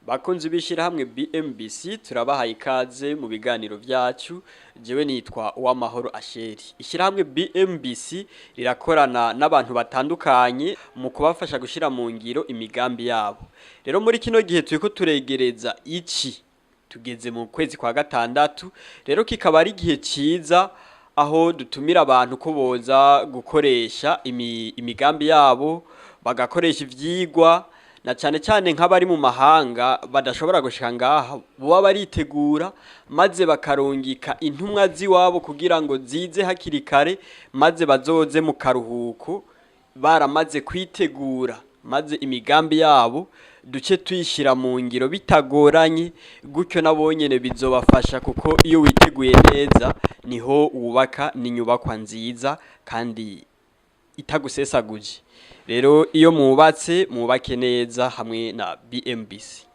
Bakunzi b'ishirahamwe BMBC, turabahaye ikaze mu biganiro vyacu. Jewe nitwa Uwamahoro Asheri. Ishirahamwe BMBC rirakorana n'abantu batandukanye mu kubafasha gushira mu ngiro imigambi yabo. Rero muri kino gihe turiko turegereza ici, tugeze mu kwezi kwa gatandatu, rero kikaba ari igihe ciza aho dutumira abantu ko boza gukoresha imigambi yabo, bagakoresha ivyigwa, na cane cane nk'abari mu mahanga badashobora gushika ngaha, boba baritegura maze bakarungika intumwa z'iwabo kugira ngo zize hakiri kare, maze bazoze mu karuhuko baramaze kwitegura, maze imigambi yabo duce tuyishira mu ngiro bitagoranye. Gutyo nabo nyene bizobafasha, kuko iyo witeguye neza niho wubaka n'inyubakwa nziza kandi itagusesaguje. Rero iyo mwubatse, mwubake neza hamwe na BMBC.